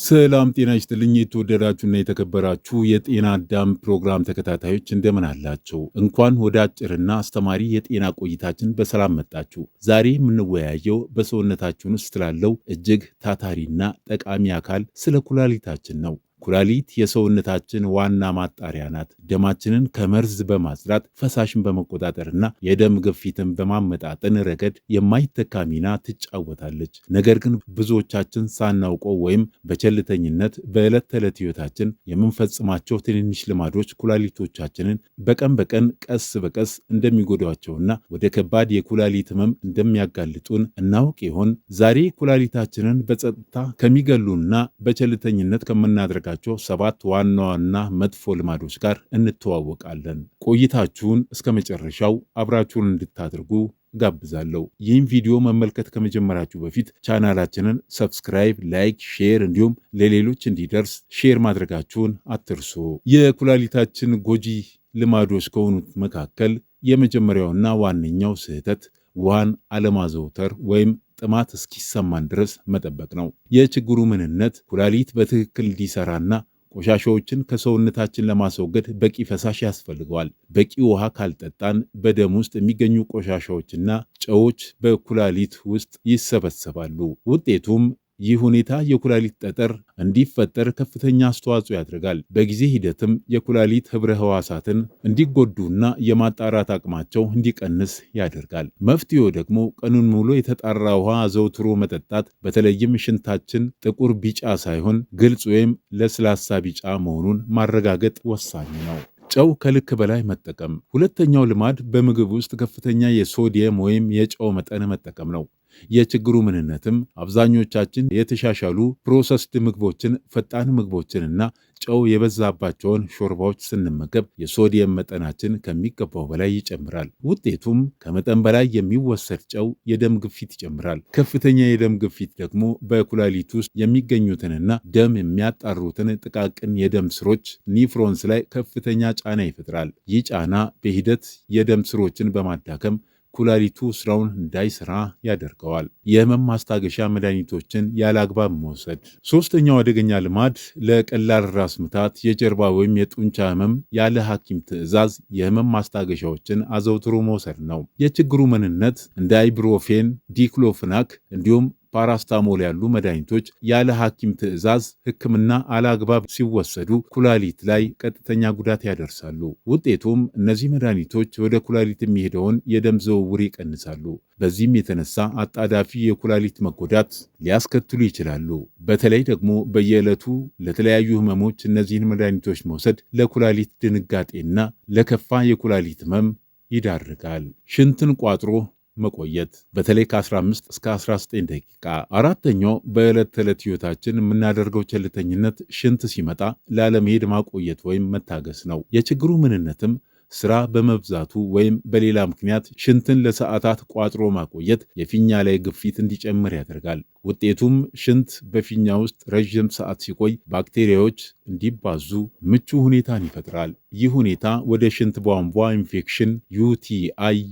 ሰላም ጤና ይስጥልኝ። የተወደዳችሁና የተከበራችሁ የጤና አዳም ፕሮግራም ተከታታዮች እንደምን አላችሁ? እንኳን ወደ አጭርና አስተማሪ የጤና ቆይታችን በሰላም መጣችሁ። ዛሬ የምንወያየው በሰውነታችን ውስጥ ስላለው እጅግ ታታሪና ጠቃሚ አካል ስለ ኩላሊታችን ነው። ኩላሊት የሰውነታችን ዋና ማጣሪያ ናት። ደማችንን ከመርዝ በማጽዳት፣ ፈሳሽን በመቆጣጠርና የደም ግፊትን በማመጣጠን ረገድ የማይተካ ሚና ትጫወታለች። ነገር ግን ብዙዎቻችን ሳናውቀው ወይም በቸልተኝነት በዕለት ተዕለት ሕይወታችን የምንፈጽማቸው ትንንሽ ልማዶች ኩላሊቶቻችንን በቀን በቀን ቀስ በቀስ እንደሚጎዷቸውና ወደ ከባድ የኩላሊት ህመም እንደሚያጋልጡን እናውቅ ይሆን? ዛሬ ኩላሊታችንን በጸጥታ ከሚገሉና በቸልተኝነት ከምናደርጋቸው ሰባት ዋና ዋና መጥፎ ልማዶች ጋር እንተዋወቃለን። ቆይታችሁን እስከ መጨረሻው አብራችሁን እንድታደርጉ ጋብዛለሁ። ይህም ቪዲዮ መመልከት ከመጀመራችሁ በፊት ቻናላችንን subscribe፣ like፣ share እንዲሁም ለሌሎች እንዲደርስ share ማድረጋችሁን አትርሱ። የኩላሊታችን ጎጂ ልማዶች ከሆኑት መካከል የመጀመሪያውና ዋነኛው ስህተት ውሃን አለማዘውተር ወይም ጥማት እስኪሰማን ድረስ መጠበቅ ነው። የችግሩ ምንነት ኩላሊት በትክክል እንዲሰራና ቆሻሻዎችን ከሰውነታችን ለማስወገድ በቂ ፈሳሽ ያስፈልገዋል። በቂ ውሃ ካልጠጣን በደም ውስጥ የሚገኙ ቆሻሻዎችና ጨዎች በኩላሊት ውስጥ ይሰበሰባሉ። ውጤቱም ይህ ሁኔታ የኩላሊት ጠጠር እንዲፈጠር ከፍተኛ አስተዋጽኦ ያደርጋል። በጊዜ ሂደትም የኩላሊት ህብረ ህዋሳትን እንዲጎዱና የማጣራት አቅማቸው እንዲቀንስ ያደርጋል። መፍትሄው ደግሞ ቀኑን ሙሉ የተጣራ ውሃ አዘውትሮ መጠጣት፣ በተለይም ሽንታችን ጥቁር ቢጫ ሳይሆን ግልጽ ወይም ለስላሳ ቢጫ መሆኑን ማረጋገጥ ወሳኝ ነው። ጨው ከልክ በላይ መጠቀም። ሁለተኛው ልማድ በምግብ ውስጥ ከፍተኛ የሶዲየም ወይም የጨው መጠን መጠቀም ነው። የችግሩ ምንነትም አብዛኞቻችን የተሻሻሉ processed ምግቦችን፣ ፈጣን ምግቦችንና ጨው የበዛባቸውን ሾርባዎች ስንመገብ የሶዲየም መጠናችን ከሚገባው በላይ ይጨምራል። ውጤቱም ከመጠን በላይ የሚወሰድ ጨው የደም ግፊት ይጨምራል። ከፍተኛ የደም ግፊት ደግሞ በኩላሊት ውስጥ የሚገኙትንና ደም የሚያጣሩትን ጥቃቅን የደም ስሮች nephrons ላይ ከፍተኛ ጫና ይፈጥራል። ይህ ጫና በሂደት የደም ስሮችን በማዳከም ኩላሊቱ ስራውን እንዳይሰራ ያደርገዋል። የህመም ማስታገሻ መድኃኒቶችን ያለ አግባብ መውሰድ። ሶስተኛው አደገኛ ልማድ ለቀላል ራስ ምታት፣ የጀርባ ወይም የጡንቻ ህመም ያለ ሐኪም ትዕዛዝ የህመም ማስታገሻዎችን አዘውትሮ መውሰድ ነው። የችግሩ ምንነት እንደ ibuprofen፣ diclofenac እንዲሁም ፓራስታሞል ያሉ መድኃኒቶች ያለ ሐኪም ትዕዛዝ ሕክምና አላግባብ ሲወሰዱ ኩላሊት ላይ ቀጥተኛ ጉዳት ያደርሳሉ። ውጤቱም እነዚህ መድኃኒቶች ወደ ኩላሊት የሚሄደውን የደም ዝውውር ይቀንሳሉ። በዚህም የተነሳ አጣዳፊ የኩላሊት መጎዳት ሊያስከትሉ ይችላሉ። በተለይ ደግሞ በየዕለቱ ለተለያዩ ህመሞች እነዚህን መድኃኒቶች መውሰድ ለኩላሊት ድንጋጤና ለከፋ የኩላሊት ህመም ይዳርጋል። ሽንትን ቋጥሮ መቆየት፣ በተለይ ከ15 እስከ 19 ደቂቃ። አራተኛው በዕለት ተዕለት ሕይወታችን የምናደርገው ቸልተኝነት ሽንት ሲመጣ ላለመሄድ ማቆየት ወይም መታገስ ነው። የችግሩ ምንነትም ስራ በመብዛቱ ወይም በሌላ ምክንያት ሽንትን ለሰዓታት ቋጥሮ ማቆየት የፊኛ ላይ ግፊት እንዲጨምር ያደርጋል። ውጤቱም ሽንት በፊኛ ውስጥ ረዥም ሰዓት ሲቆይ ባክቴሪያዎች እንዲባዙ ምቹ ሁኔታን ይፈጥራል። ይህ ሁኔታ ወደ ሽንት ቧንቧ ኢንፌክሽን UTI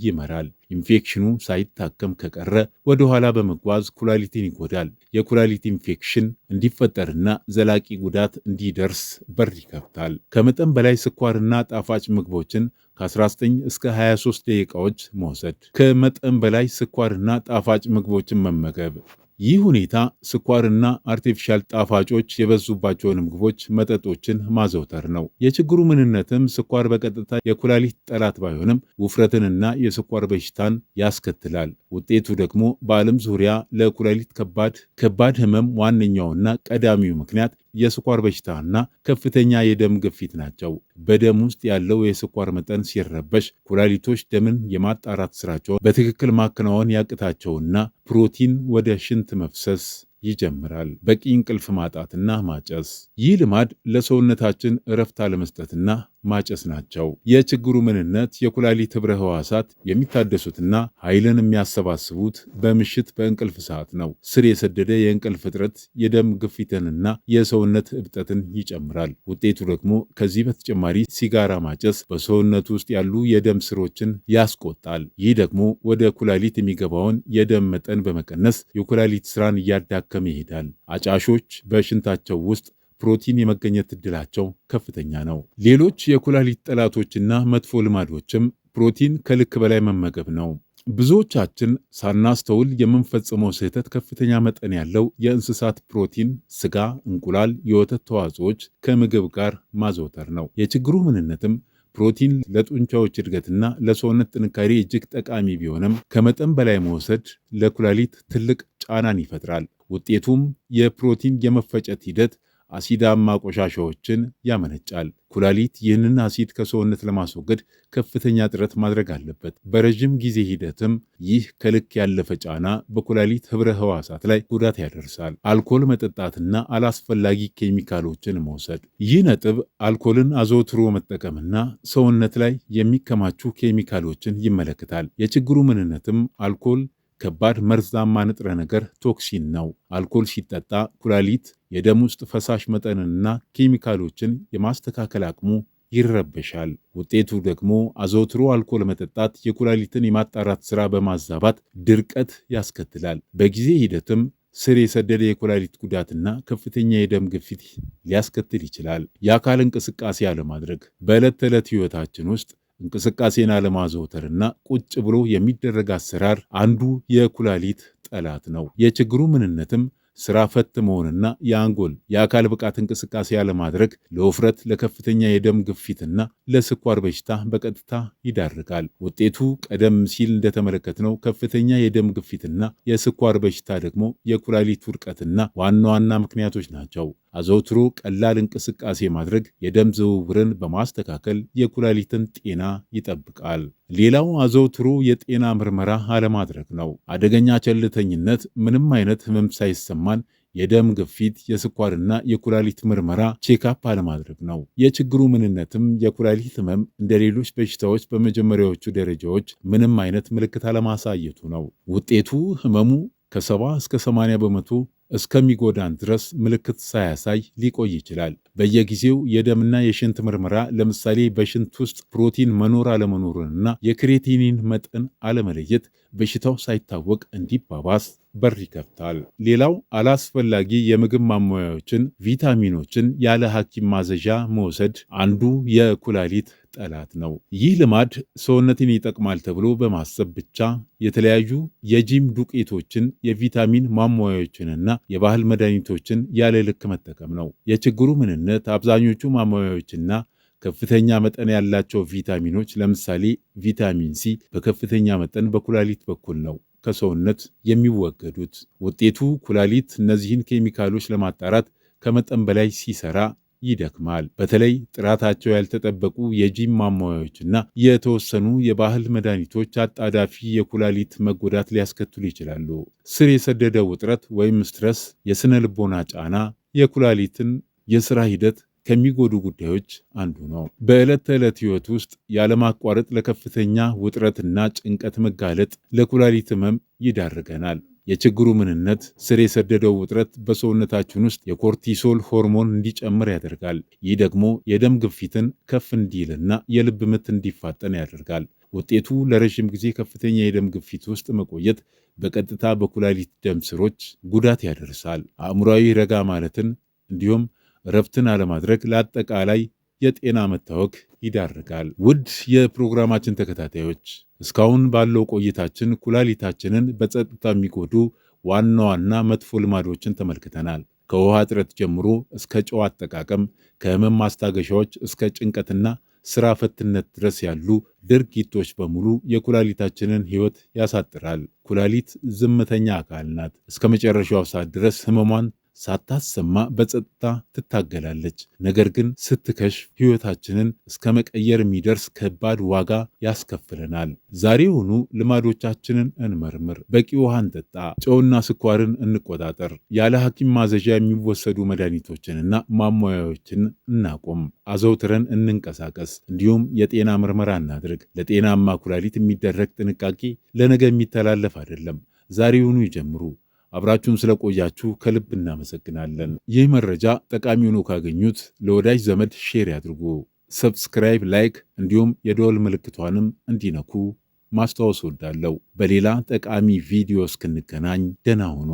ይመራል። ኢንፌክሽኑ ሳይታከም ከቀረ ወደ ኋላ በመጓዝ ኩላሊትን ይጎዳል። የኩላሊት ኢንፌክሽን እንዲፈጠርና ዘላቂ ጉዳት እንዲደርስ በር ይከፍታል። ከመጠን በላይ ስኳርና ጣፋጭ ምግቦችን ከ19 እስከ 23 ደቂቃዎች መውሰድ። ከመጠን በላይ ስኳርና ጣፋጭ ምግቦችን መመገብ። ይህ ሁኔታ ስኳርና artificial ጣፋጮች የበዙባቸውን ምግቦች፣ መጠጦችን ማዘውተር ነው። የችግሩ ምንነትም ስኳር በቀጥታ የኩላሊት ጠላት ባይሆንም ውፍረትንና የስኳር በሽታን ያስከትላል። ውጤቱ ደግሞ በዓለም ዙሪያ ለኩላሊት ከባድ ከባድ ህመም ዋነኛውና ቀዳሚው ምክንያት የስኳር በሽታና ከፍተኛ የደም ግፊት ናቸው። በደም ውስጥ ያለው የስኳር መጠን ሲረበሽ ኩላሊቶች ደምን የማጣራት ስራቸውን በትክክል ማከናወን ያቅታቸውና ፕሮቲን ወደ ሽንት መፍሰስ ይጀምራል። በቂ እንቅልፍ ማጣትና ማጨስ። ይህ ልማድ ለሰውነታችን እረፍት አለመስጠትና ማጨስ ናቸው። የችግሩ ምንነት የኩላሊት ህብረ ህዋሳት የሚታደሱትና ኃይልን የሚያሰባስቡት በምሽት በእንቅልፍ ሰዓት ነው። ስር የሰደደ የእንቅልፍ እጥረት የደም ግፊትንና የሰውነት እብጠትን ይጨምራል። ውጤቱ ደግሞ ከዚህ በተጨማሪ ሲጋራ ማጨስ በሰውነት ውስጥ ያሉ የደም ስሮችን ያስቆጣል። ይህ ደግሞ ወደ ኩላሊት የሚገባውን የደም መጠን በመቀነስ የኩላሊት ስራን እያዳከመ ይሄዳል። አጫሾች በሽንታቸው ውስጥ ፕሮቲን የመገኘት እድላቸው ከፍተኛ ነው። ሌሎች የኩላሊት ጠላቶችና መጥፎ ልማዶችም ፕሮቲን ከልክ በላይ መመገብ ነው። ብዙዎቻችን ሳናስተውል የምንፈጽመው ስህተት ከፍተኛ መጠን ያለው የእንስሳት ፕሮቲን፣ ስጋ፣ እንቁላል፣ የወተት ተዋጽኦች ከምግብ ጋር ማዘውተር ነው። የችግሩ ምንነትም ፕሮቲን ለጡንቻዎች እድገትና ለሰውነት ጥንካሬ እጅግ ጠቃሚ ቢሆንም ከመጠን በላይ መውሰድ ለኩላሊት ትልቅ ጫናን ይፈጥራል። ውጤቱም የፕሮቲን የመፈጨት ሂደት አሲዳማ ቆሻሻዎችን ያመነጫል። ኩላሊት ይህንን አሲድ ከሰውነት ለማስወገድ ከፍተኛ ጥረት ማድረግ አለበት። በረዥም ጊዜ ሂደትም ይህ ከልክ ያለፈ ጫና በኩላሊት ህብረ ህዋሳት ላይ ጉዳት ያደርሳል። አልኮል መጠጣትና አላስፈላጊ ኬሚካሎችን መውሰድ። ይህ ነጥብ አልኮልን አዘውትሮ መጠቀምና ሰውነት ላይ የሚከማቹ ኬሚካሎችን ይመለከታል። የችግሩ ምንነትም አልኮል ከባድ መርዛማ ንጥረ ነገር toxin ነው። አልኮል ሲጠጣ ኩላሊት የደም ውስጥ ፈሳሽ መጠንንና ኬሚካሎችን የማስተካከል አቅሙ ይረበሻል። ውጤቱ ደግሞ አዘውትሮ አልኮል መጠጣት የኩላሊትን የማጣራት ስራ በማዛባት ድርቀት ያስከትላል። በጊዜ ሂደትም ስር የሰደደ የኩላሊት ጉዳትና ከፍተኛ የደም ግፊት ሊያስከትል ይችላል። የአካል እንቅስቃሴ አለማድረግ። በዕለት ተዕለት ሕይወታችን ውስጥ እንቅስቃሴን አለማዘውተርና ቁጭ ብሎ የሚደረግ አሰራር አንዱ የኩላሊት ጠላት ነው። የችግሩ ምንነትም ስራ ፈት መሆንና የአንጎል የአካል ብቃት እንቅስቃሴ አለማድረግ ለውፍረት፣ ለከፍተኛ የደም ግፊትና ለስኳር በሽታ በቀጥታ ይዳርጋል። ውጤቱ ቀደም ሲል እንደተመለከትነው ከፍተኛ የደም ግፊትና የስኳር በሽታ ደግሞ የኩላሊት ውድቀትና ዋና ዋና ምክንያቶች ናቸው። አዘውትሮ ቀላል እንቅስቃሴ ማድረግ የደም ዝውውርን በማስተካከል የኩላሊትን ጤና ይጠብቃል። ሌላው አዘውትሮ የጤና ምርመራ አለማድረግ ነው። አደገኛ ቸልተኝነት ምንም አይነት ህመም ሳይሰማን የደም ግፊት፣ የስኳርና የኩላሊት ምርመራ checkup አለማድረግ ነው። የችግሩ ምንነትም የኩላሊት ህመም እንደ ሌሎች በሽታዎች በመጀመሪያዎቹ ደረጃዎች ምንም አይነት ምልክት አለማሳየቱ ነው። ውጤቱ ህመሙ ከ70 እስከ 80% እስከሚጎዳን ድረስ ምልክት ሳያሳይ ሊቆይ ይችላል። በየጊዜው የደምና የሽንት ምርመራ ለምሳሌ በሽንት ውስጥ ፕሮቲን መኖር አለመኖሩንና የ creatinine መጠን አለመለየት በሽታው ሳይታወቅ እንዲባባስ በር ይከፍታል። ሌላው አላስፈላጊ የምግብ ማሟያዎችን፣ ቪታሚኖችን ያለ ሐኪም ማዘዣ መውሰድ አንዱ የኩላሊት ጠላት ነው። ይህ ልማድ ሰውነትን ይጠቅማል ተብሎ በማሰብ ብቻ የተለያዩ የጂም ዱቄቶችን፣ የቪታሚን ማሟያዎችንና የባህል መድኃኒቶችን ያለ ልክ መጠቀም ነው። የችግሩ ምንነት አብዛኞቹ ማሟያዎችና ከፍተኛ መጠን ያላቸው ቪታሚኖች ለምሳሌ ቪታሚን ሲ በከፍተኛ መጠን በኩላሊት በኩል ነው ከሰውነት የሚወገዱት። ውጤቱ ኩላሊት እነዚህን ኬሚካሎች ለማጣራት ከመጠን በላይ ሲሰራ ይደክማል። በተለይ ጥራታቸው ያልተጠበቁ የጂም ማሟያዎችና የተወሰኑ የባህል መድኃኒቶች አጣዳፊ የኩላሊት መጎዳት ሊያስከትሉ ይችላሉ። ስር የሰደደ ውጥረት ወይም stress፣ የስነ ልቦና ጫና የኩላሊትን የስራ ሂደት ከሚጎዱ ጉዳዮች አንዱ ነው። በዕለት ተዕለት ሕይወት ውስጥ ያለማቋረጥ ለከፍተኛ ውጥረትና ጭንቀት መጋለጥ ለኩላሊት ህመም ይዳርገናል። የችግሩ ምንነት ስር የሰደደው ውጥረት በሰውነታችን ውስጥ የ cortisol ሆርሞን እንዲጨምር ያደርጋል። ይህ ደግሞ የደም ግፊትን ከፍ እንዲልና የልብ ምት እንዲፋጠን ያደርጋል። ውጤቱ ለረዥም ጊዜ ከፍተኛ የደም ግፊት ውስጥ መቆየት በቀጥታ በኩላሊት ደም ስሮች ጉዳት ያደርሳል። አእምሯዊ ረጋ ማለትን እንዲሁም እረፍትን አለማድረግ ለአጠቃላይ የጤና መታወክ ይዳርጋል። ውድ የፕሮግራማችን ተከታታዮች፣ እስካሁን ባለው ቆይታችን ኩላሊታችንን በጸጥታ የሚጎዱ ዋና ዋና መጥፎ ልማዶችን ተመልክተናል። ከውሃ እጥረት ጀምሮ እስከ ጨው አጠቃቀም፣ ከህመም ማስታገሻዎች እስከ ጭንቀትና ስራ ፈትነት ድረስ ያሉ ድርጊቶች በሙሉ የኩላሊታችንን ሕይወት ያሳጥራል። ኩላሊት ዝምተኛ አካል ናት። እስከ መጨረሻው ሰዓት ድረስ ህመሟን ሳታሰማ በጸጥታ ትታገላለች። ነገር ግን ስትከሽፍ ሕይወታችንን እስከ መቀየር የሚደርስ ከባድ ዋጋ ያስከፍለናል። ዛሬውኑ ልማዶቻችንን እንመርምር። በቂ ውሃ እንጠጣ። ጨውና ስኳርን እንቆጣጠር። ያለ ሐኪም ማዘዣ የሚወሰዱ መድኃኒቶችንና ማሟያዎችን እናቆም። አዘውትረን እንንቀሳቀስ። እንዲሁም የጤና ምርመራ እናድርግ። ለጤናማ ኩላሊት የሚደረግ ጥንቃቄ ለነገ የሚተላለፍ አይደለም። ዛሬውኑ ይጀምሩ። አብራችሁን ስለቆያችሁ ከልብ እናመሰግናለን። ይህ መረጃ ጠቃሚ ሆኖ ካገኙት ለወዳጅ ዘመድ share ያድርጉ። Subscribe፣ like እንዲሁም የደወል ምልክቷንም እንዲነኩ ማስታወስ እወዳለሁ። በሌላ ጠቃሚ ቪዲዮ እስክንገናኝ ደህና ሁኑ።